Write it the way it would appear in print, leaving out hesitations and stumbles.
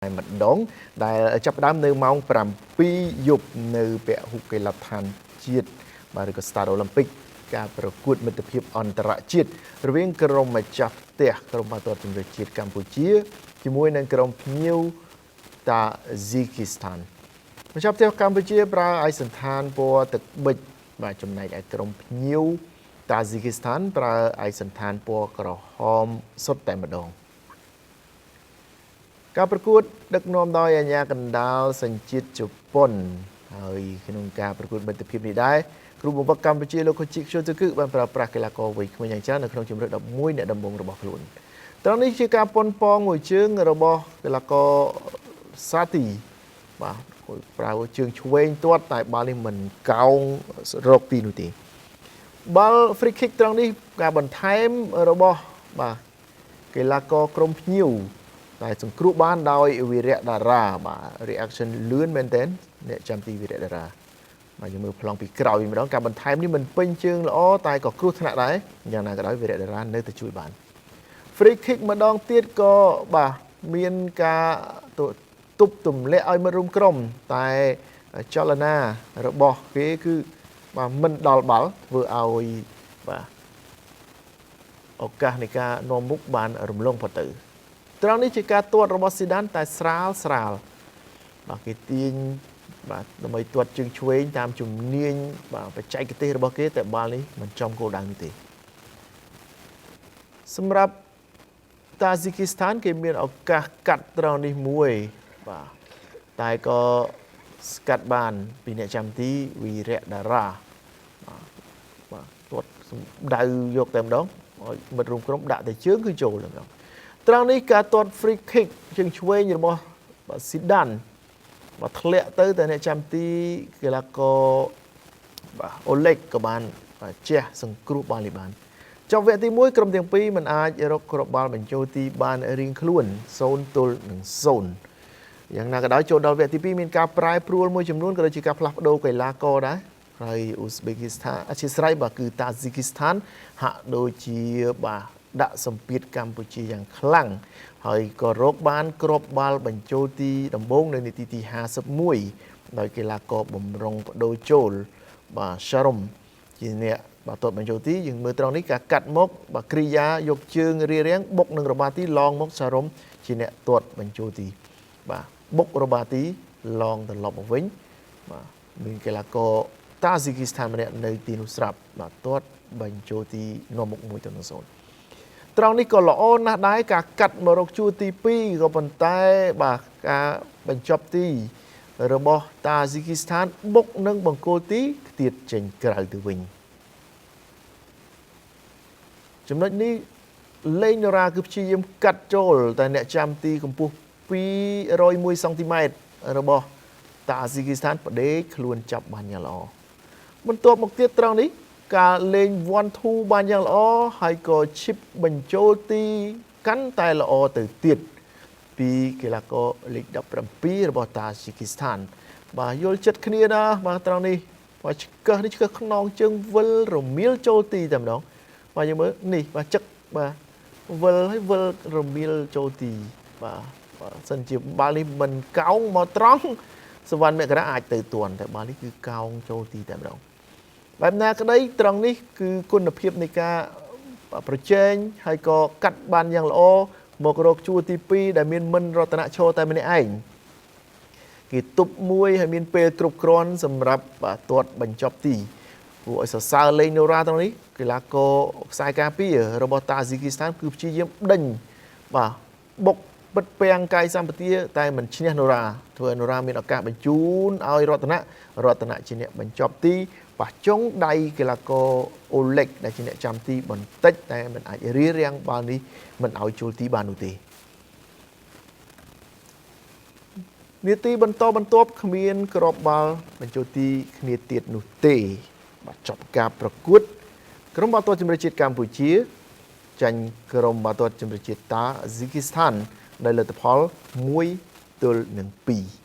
ម្ដងដែលចាប់ផ្ដើមនៅម៉ោង7យប់នៅពហុកីឡដ្ឋានជាតិបាទឬក៏ Stade Olympic ការប្រកួតមិត្តភាពអន្តរជាតិរវាងក្រុមម្ចាស់ផ្ទះក្រុមបាល់ទាត់ជម្រើសជាតិកម្ពុជាជាមួយនឹងក្រុមភ្ញៀវតាស៊ីគីស្ថានម្ចាស់ផ្ទះកម្ពុជាប្រើឯកសណ្ឋានពណ៌ទឹកប៊ិចបាទចំណែកឯក្រុមភ្ញៀវតាស៊ីគីស្ថានប្រើឯកសណ្ឋានពណ៌ក្រហមសុទ្ធតែម្ដងការប្រកួតដឹកនាំដោយអាជ្ញាកណ្ដាលសញ្ជាតិជប៉ុនហើយក្នុងការប្រកួតមិត្តភាពនេះដែរគ្រូបង្វឹកកម្ពុជាលោកខូជីខ្ជូតគឺបានប្រើប្រាស់កីឡាករវ័យក្មេងយ៉ាងច្រើននៅក្នុងជម្រើស11អ្នកដំបូងរបស់ខ្លួនត្រង់នេះជាការប៉ុនប៉ងមួយជើងរបស់កីឡាករសាទីបាទប្រើជើងឆ្វេងទាត់តែបាល់នេះមិនកោងរកទីនោះទេបាល់ free kick ត្រង់នេះការបន្ថែមរបស់បាទកីឡាករក្រុមភ្ញៀវតែសង្គ្រោះបានដោយវីរៈតារាបាទ reaction លឿនមែនទែនអ្នកចាំទីវីរៈតារាបាទយើងមើលប្លង់ពីក្រោយវិញម្ដងការបន្ថែមនេះមិនពេញជើងល្អតែក៏គ្រោះថ្នាក់ដែរយ៉ាងណាក៏ដោយវីរៈតារានៅតែជួយបាន free kick ម្ដងទៀតក៏បាទមានការទប់ទម្លាក់ឲ្យមិត្តរួមក្រុមតែចលនារបស់គេគឺបាទមិនដល់បាល់ធ្វើឲ្យបាទឱកាសនៃការនាំមុខបានរំលងផុតទៅត្រង់នេះជាការទាត់របស់ស៊ីដានតែស្រាលស្រាលបាទគេទាញបាទដើម្បីទាត់ជើងឆ្វេងតាមជំនាញបាទបច្ចេកទេសរបស់គេតែបាល់នេះមិនចំគោលដៅនោះទេសម្រាប់តាស៊ីគីស្ថានគេមានឱកាសកាត់ត្រង់នេះមួយបាទតែក៏ស្កាត់បានពីអ្នកចាំទីវីរៈតារាបាទបាទទាត់សម្ដៅយកតែម្ដងឲ្យមិត្តរួមក្រុមដាក់តែជើងគឺចូលតែម្ដងត្រង់នេះការទាត់ free kick ជើងឆ្វេងរបស់ស៊ីដានបាទធ្លាក់ទៅតែអ្នកចាំទីកីឡាករបាទអូឡិកក៏បានជះសង្គ្រោះបាល់នេះបានចប់វគ្គទី1ក្រុមទាំងពីរមិនអាចរកគ្រាប់បាល់បញ្ចូលទីបានរៀងខ្លួន0ទល់នឹង0យ៉ាងណាក៏ដោយចូលដល់វគ្គទី2មានការប្រែប្រួលមួយចំនួនក៏ដូចជាការផ្លាស់ប្ដូរកីឡាករដែរហើយអ៊ូស្បេគីស្ថានអធិស្ឋានបាទគឺតាស៊ីគីស្ថានហាក់ដូចជាបាទដាក់សម្ពាធកម្ពុជាយ៉ាងខ្លាំងហើយក៏រកបានគ្រាប់បាល់បញ្ចូលទីដំបូងនៅនាទីទី51ដោយកីឡាករបំរុងបដូរចូលបាទសារ៉ុមជាអ្នកបាទទាត់បញ្ចូលទីយើងមើលត្រង់នេះការកាត់មកបាទគ្រីយ៉ាយកជើងរារាំងបុកនឹងរបាទីឡងមកសារ៉ុមជាអ្នកទាត់បញ្ចូលទីបាទបុករបាទីឡងត្រឡប់មកវិញបាទមានកីឡាករតាស៊ីគីស្ថានម្នាក់នៅទីនោះស្រាប់បាទទាត់បញ្ចូលទីនាំមុខ1-0ត្រង់នេះក៏ល្អណាស់ដែរការកាត់មករកជួរទី2ក៏ប៉ុន្តែបាទការបញ្ចប់ទីរបស់តាស៊ីគីស្ថានបុកនឹងបង្គោលទីខ្ទាតចេញក្រៅទៅវិញចំណុចនេះលេងនរាគឺព្យាយាមកាត់ចូលតែអ្នកចាំទីកម្ពស់201សង់ទីម៉ែត្ររបស់តាស៊ីគីស្ថានផ្ដេកខ្លួនចាប់បានយ៉ាងល្អបន្ទាប់មកទៀតត្រង់នេះការលេង1 2បានយ៉ាងល្អហើយក៏ឈីបបញ្ចូលទីកាន់តែល្អទៅទៀតពីកីឡាករលេខ17របស់តាស៊ីគីស្ថានបាទយល់ចិត្តគ្នាណាបាទត្រង់នេះបាទឆ្កឹះនេះឆ្កឹះខ្នងជើងវិលរមៀលចូលទីតែម្ដងបាទយើងមើលនេះបាទចឹកបាទវិលហើយវិលរមៀលចូលទីបាទបាទសិនជាបាល់នេះមិនកោងមកត្រង់សវណ្ណមករាអាចទៅទាន់តែបាល់នេះគឺកោងចូលទីតែម្ដងបែបណាក្តីត្រង់នេះគឺគុណភាពនៃការប្រជែងហើយក៏កាត់បានយ៉ាងល្អមករកជួរទី2ដែលមានមិនរតនឈរតែម្នាក់ឯងគេទប់មួយហើយមានពេលគ្រប់គ្រាន់សម្រាប់បាទទាត់បញ្ចប់ទីគួរឲ្យសរសើរលេងណូរ៉ាត្រង់នេះកីឡាករខ្សែការពាររបស់តាស៊ីគីស្ថានគឺព្យាយាមដេញបាទបុកពិតពាំងកាយសម្បទាតែមិនឈ្នះណូរ៉ាធ្វើឲ្យណូរ៉ាមានឱកាសបញ្ជូនឲ្យរតនៈរតនៈជាអ្នកបញ្ចប់ទីប៉ះចុងដៃកីឡាករអូឡិកដែលជាអ្នកចាំទីបន្តិចតែមិនអាចរារាំងបាល់នេះមិនឲ្យចូលទីបាននោះទេនាទីបន្តបន្ទាប់គ្មានគ្រាប់បាល់បញ្ចូលទីគ្នាទៀតនោះទេបាទចប់ការប្រកួតក្រុមបាល់ទាត់ជម្រើសជាតិកម្ពុជាចាញ់ក្រុមបាល់ទាត់ជម្រើសជាតិតាស៊ីគីស្ថានដោយលទ្ធផល1-2។